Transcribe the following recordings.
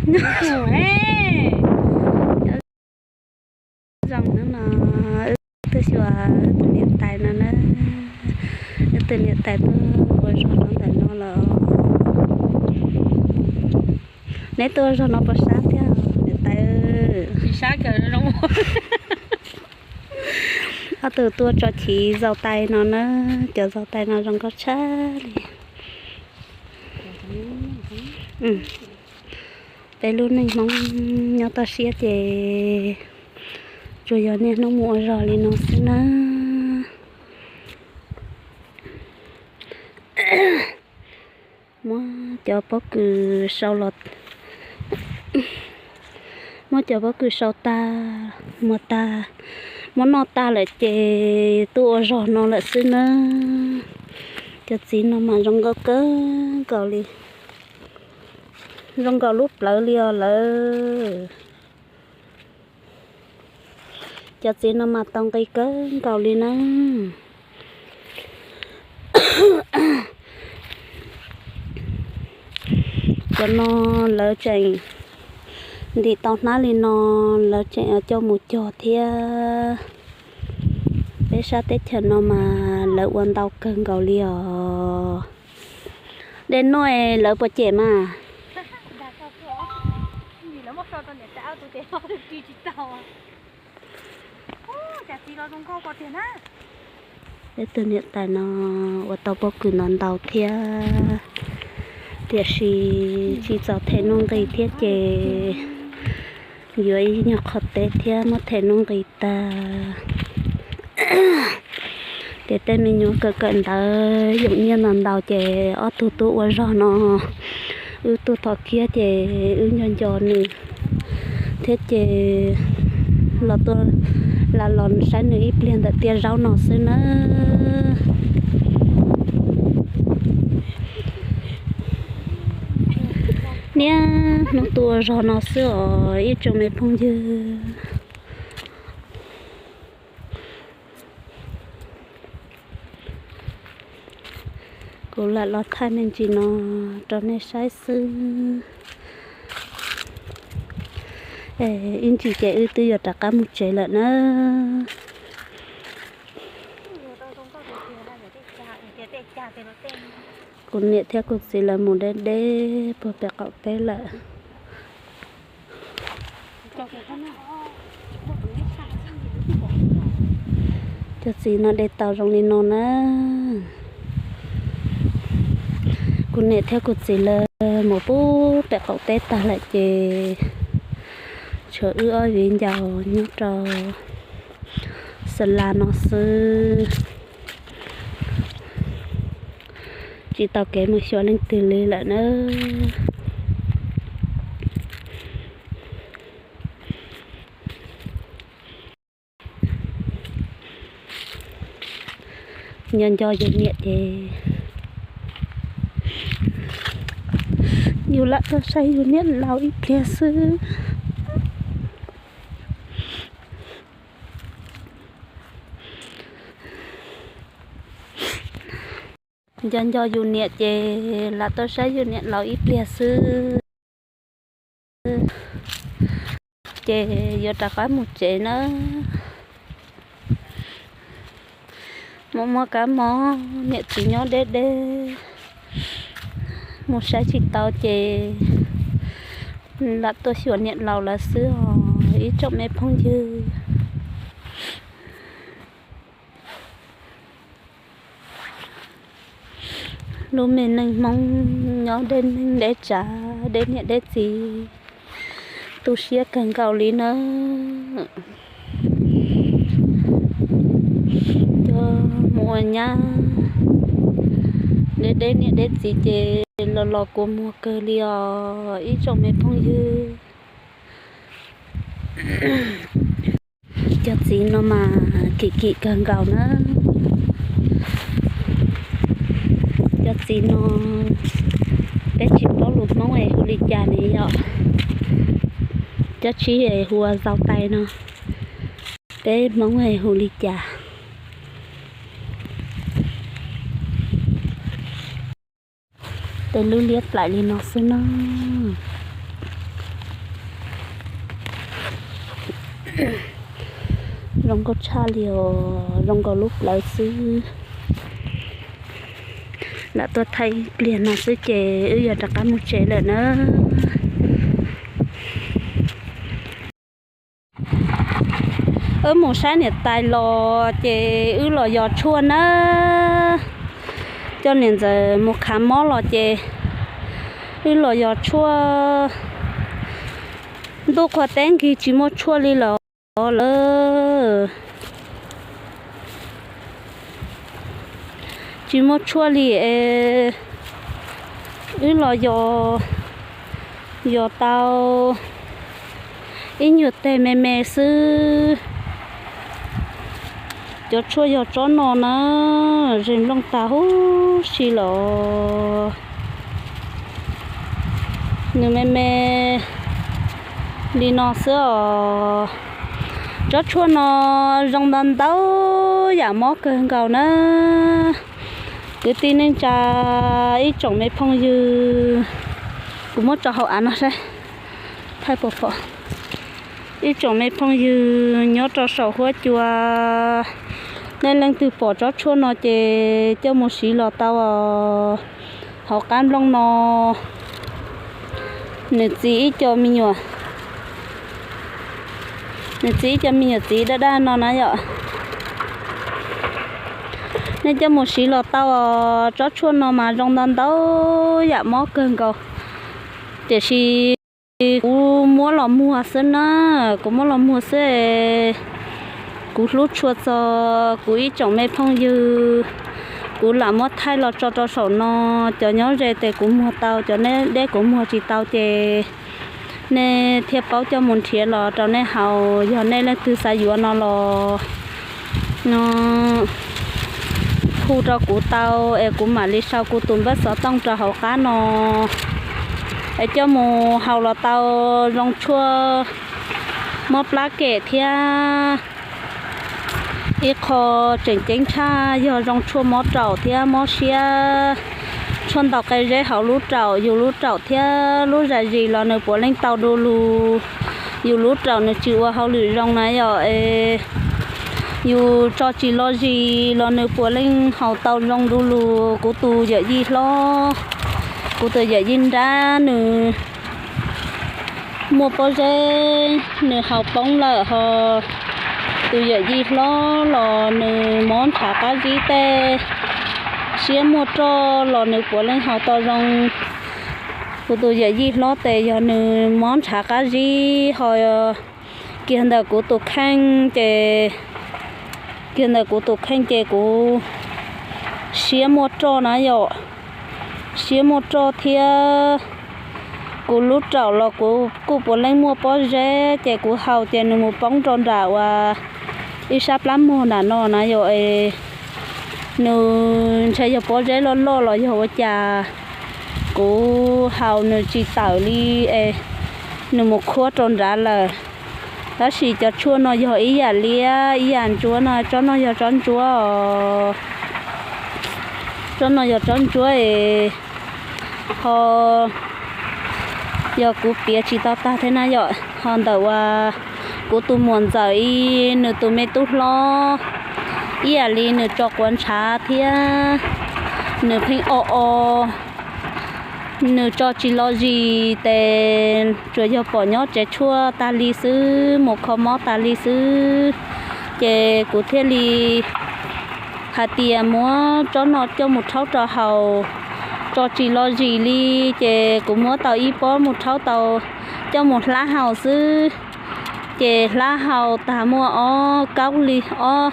Zoo no, wb tuaj xyuas wb tus niam tais no na. Wb tus niam tais tuaj ua zog rau ntawm no los. Neb tuaj ua zog no puas sab thiab niam tais? Ob tug tuaj tso chiv zaus tais no na, cov zaus tais no zoo nkauj tshaj li. Peb lub neej Hmoob nyob toj siab ces tsuas yog niaj hnub mus ua zog li no xwb na. Muab cov pob kws sau los, muab cov pob kws sau tag, muab tag, muab noj tag lawm ces tuaj ua zog no lawm xwb na. Cov txiv no mas zoo nkauj kawg nkaus li, zoo nkaus lub plawv li os lawm. Cov txiv no mas tau nqi kawg nkaus li na. Cov no lawv tseem ntim tau hnab li no, lawv tseem coj mus cog thiab. Peb sab teb chaws no mas lawv ua ntau kawg nkaus li os. Dej noj lawv puas cem mas? Peb tus niam tais no ua tau pob kws no ntau thiab, tiam sis tsis txaus them nuj nqis thiab ces yuav ib nyuag qhov teb thiab muab them nuj nqis tag. Ces tej me nyuam kawm kawm ntawv yoom nyiaj ntau ntau ces ob tug tuaj ua zog no. Wb tuaj thov kiag ces wb nco nco nws thiab ces los tuaj, lam los saib nws ib pliag ntawm tiaj zaub no xwb na. Niaj hnub tuaj ua zog no xwb os ib tsoom me phooj ywg. Kuv lam los thaij me ntsis no rau nej saib xwb. Ib ntsis ces wb twb yuav rov qab mus tsev lawm na. Kuv niam thiab kuv txiv lawv mus deb deb puag pem qaum teb lawm. Cov txiv no de tau zoo li no na. Kuv niam thiab kuv txiv lawv mus puag pem qaum teb tag lawm ces tshuav wb ob viv ncaus nyob rau xa la no xwb. Tsis tau kev mus xyuas leej twg li lawm na. Nco nco yus niam ces yus lam tuaj saib yus niam laus ib pliag xwb. Nco nco yus niam ces lam tuaj saib yus niam laus ib pliag xwb. Ces yuav rov qab mus tsev nawb. Muaj muaj kab mob niam txiv nyob deb deb, mus saib tsis tau ces lam tuaj xyuas niam laus lawv xwb os ib tsoom me phooj ywg. Lub me neej Hmoob nyob deb neeg deb tsav deb niam deb txiv, tu siab kawg nkaus li nawb. Cov mus ua nyab deb deb niam deb txiv ces los los kua muag kawg li os ib tsoom me phooj ywg. Cov txiv no mas kim kim kawg nkaus na. Cov txiv no peb tsis paub lus Hmoob es hu li cas ne yom. Cov tsis es hu ua zaus tais no, peb Hmoob es hu li cas. Tej lub liab plaim li no xwb no. Zoo nkauj tshaj li os, zoo nkaus lub plawv xwb. Lam tuaj thaij pliag no xwb ces wb yuav rov qab mus tsev lawm na. Wb mus saib niam tais los ces wb los yos tshuaj na. Coj niam ntxawm mus khav mob los ces wb los yos tshuaj. Ntuj qhua teb nkig tsis muaj tshuaj li los lawm. Tsis muaj tshuaj li es wb los yos, yos tau ib nyuag teg me me xwb. Cov tshuaj yog tsob no na, zeeg nplooj tag huv si los. Nws me me li no xwb os. Tsob tshuaj no zoo ntau ntau yam mob kawg nkaus na. Kwv tij neej tsa, ib tsoom me phooj ywg, kuv muab tso hauv av no saib, thaij puas pom. Ib tsoom me phooj ywg nyob rau saum huab cua, nej leej twg pom tsob tshuaj no ces coj mus siv los tau os. Hauv qab nplooj no, nws txiv ib co me nyuam, nws txiv ib co me nyuam txiv daj daj no na yom. Nej coj mus siv los tau os, tsob tshuaj no mas zoo ntau ntau yam mob kawg nkaus, tiam sis kuv muab los muag xwb na, kuv muab los muag xwb. Kuv hlub tshua txog kuv ib tsoom me phooj ywg, kuv lam muab thaij los tso rau saum no. Cov nyob ze tes kuv muag tau, cov nyob deb kuv muag tsis tau ces nej thiaj paub coj mus nrhiav los rau nej haus, yog nej leej twg xav yuav no los hu rau kuv tau es kuv mam li sau kuv tus npawb xov tooj rau hauv qab no es coj mus haus los tau. Zoo tshuaj mob plab kem thiab ib qho tseem ceeb tshaj yog zoo tshuaj mob raum thiab mob siab. Tshuaj ntaus qe zeb hauv lub raum, yus lub raum thiab lub zam zis los nws puav leej tau du lug. Yus lub raum nws tsis ua hauj lwm zoo na yom, yus tso tsis lo zis los nws puav leej haus tau zoo du lug. Kuv tus yawm yij hlob, kuv tus yawm yij nrab nws muaj pob zeb, nws haus poob lawm ho. Tus yawm yij hlob los nws mob ntshav qab zib tej, siab muaj roj los nws puav leej haus tau zoo. Kuv tus yawm yij hlob tes yog nws mob ntshav qab zib ho. Kiag ntawm kuv tus kheej ces, kiag ntawm kuv tus kheej ces kuv siab muaj roj na yom, siab muaj roj thiab kuv lub raum los kuv kuj puav leej muaj pob zeb ces kuv haus ces nws mus poob rau nram uas ib sab plab mog nram no na yom. Nws ntshe yog pob zeb loj loj los yog ua cas, kuv haus nws tsis tawm li es nws mus khuab rau nrad lawm. Tab sis cov tshuaj no yog ib yam liab ib yam ntsuab no, tsob no yog tsob ntsuab os. Tsob no yog tsob ntsuab es ho yog kuv piav tsis tau tag thiab na yom. Ho ntawm uas kuv tus muam ntxawm ib, nws tus me tub hlob ib yam li nws tso quav ntshav thiab nws pheej o o, nws tso tsis lo zis tes tsuas yog pom nyob tsev tshuaj tag li xwb, mus kho mob tag li xwb. Ces kuv thiaj li hais tias muab tsob no coj mus rhaub rau haus, tso tsis lo zis li. Ces kuv muab tau ib pob mus rhaub tau, coj mus hlab haus xwb. Ces hlab haus tag muaj ob kaub li, ob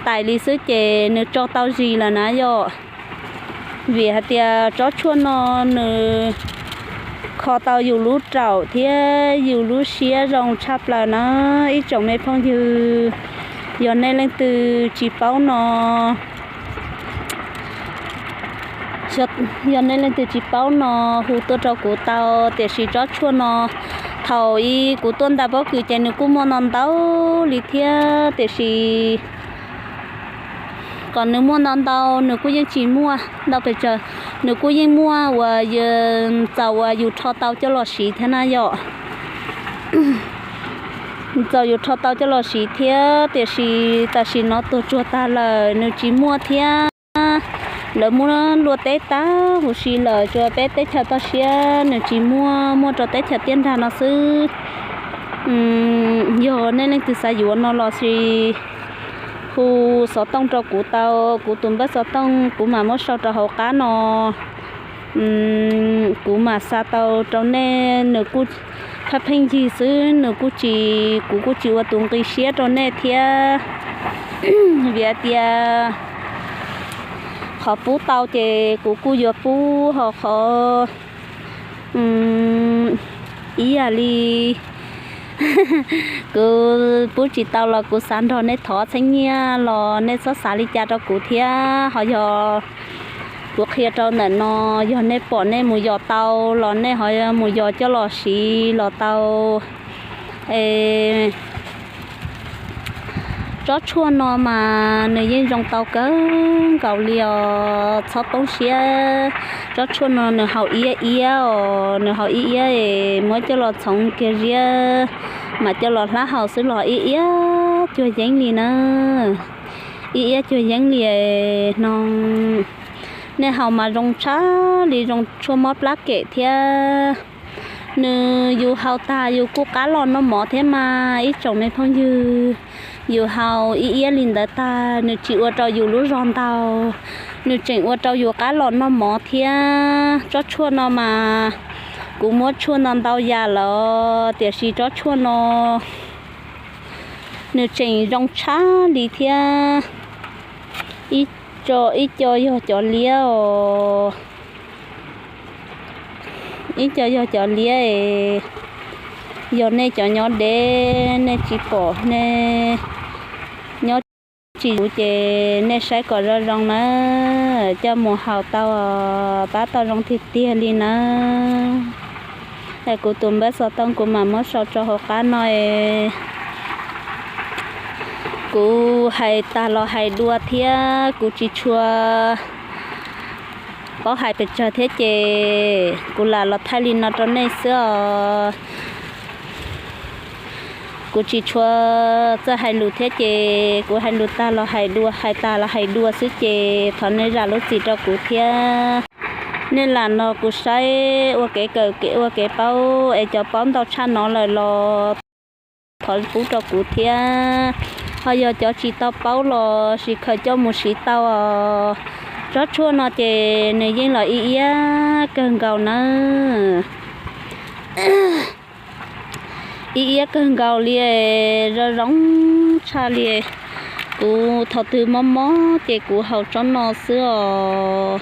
tais li xwb ces nws tso tau zis lawm na yom. Vim hais tias tsob tshuaj no nws kho tau yus lub raum thiab yus lub siab zoo tshaj plaws na ib tsoom me phooj ywg. Yog nej leej twg tsis paub no, yog nej leej twg tsis paub no hu tuaj rau kuv tau. Tiam sis tsob tshuaj no thaum ub kuv tuaj ntais pob kws ces nws kuj muaj ntau ntau li thiab, tiam sis kom nws muaj ntau ntau nws kuj yeej tsis muaj ntau pes tsawg, nws kuj yeej muaj uas txaus uas yus rho tau coj los siv thiab na yom. txaus yus rho tau coj los siv thiab, tiam sis tam sim no tuag tsuag tag lawm nws tsis muaj thiab. Lawv muab luaj teb tag huv si lawm, tsuas peb teb chaws toj siab nws tsis muaj, muaj rau teb chaws tiaj nrag no xwb. Yog nej leej twg xav yuav no los sis hu xov tooj rau kuv tau, kuv tus npawb xov tooj kuv mam muab sau rau hauv qab no. Kuv mam xa tau rau nej, nws kuj pheej pheej yig xwb, nws kuj tsis, kuv kuj tsis ua tus nqi siab rau nej thiab. Vim tias qhov pub tau ces kuv kuj yuav pub, ho qhov ib yam li kuv pub tsis tau los kuv xav nrog nej thov txheeb nyiaj los nej txhob xav li cas rau kuv thiab. Ho yog kuv qhia rau ntawm no, yog nej pom nej mus yos tau los nej ho mus yos coj los siv los tau. Es tsob tshuaj no mas nws yeej zoo tau kawg nkaus li os, txhob poob siab. Tsob tshuaj no nws haus iab iab os, nws haus iab iab es muab coj los txhoov kiag ziab mam coj los hlab haus xwb los iab iab cuag yeeb li na. Iab iab cuag yeeb li no. Nej haus mas zoo tshaj li zoo tshuaj mob plab kem thiab. Nws yus haus tag yus kuj qab los noj mov thiab mas ib tsoom me phooj ywg. Yus haus iab iab li ntawd tag nws tsis ua rau yus lub zog ntau, nws tseem ua rau yus qab los noj mov thiab. Tsob tshuaj no mas kuv muab tshuaj no ntau yam lawm tiam sis tsob tshuaj no nws tseem zoo tshaj li thiab. Ib co, ib co yog cov liab os. Ib co yog cov liab es yog nej cov nyob deb nej tsis pom, nej nyob tsis zuv ces nej saib kom zoo zoo na, coj mus haus tau, pab tau zoo tiag tiag li na. Es kuv tus npawb xov tooj kuv mam muab sau rau hauv qab no es kuv hais tag los hais dua thiab kuv tsis tshua paub hais pes tsawg thiab ces kuv lam los thaij li no rau nej xwb os. Kuv tsis tshua txawj hais lus thiab ces kuv hais lus tag los hais dua, hais tag los hais dua xwb ces thov nej zam lub txim rau kuv thiab. Nej lam nrog kuv saib ua kev kawm kev ua kev paub es cov paub ntau tshaj no lawm los thov pub rau kuv thiab. Ho yog cov tsis tau paub los sis khaws coj mus siv tau os. Tsob tshuaj no ces nws yeej los ib iab kawg nkaus nawb. Ib iab kawg nkaus li, zoo zoo tshaj li. Kuv thaum twg mob mob ces kuv haus tsob no xwb os.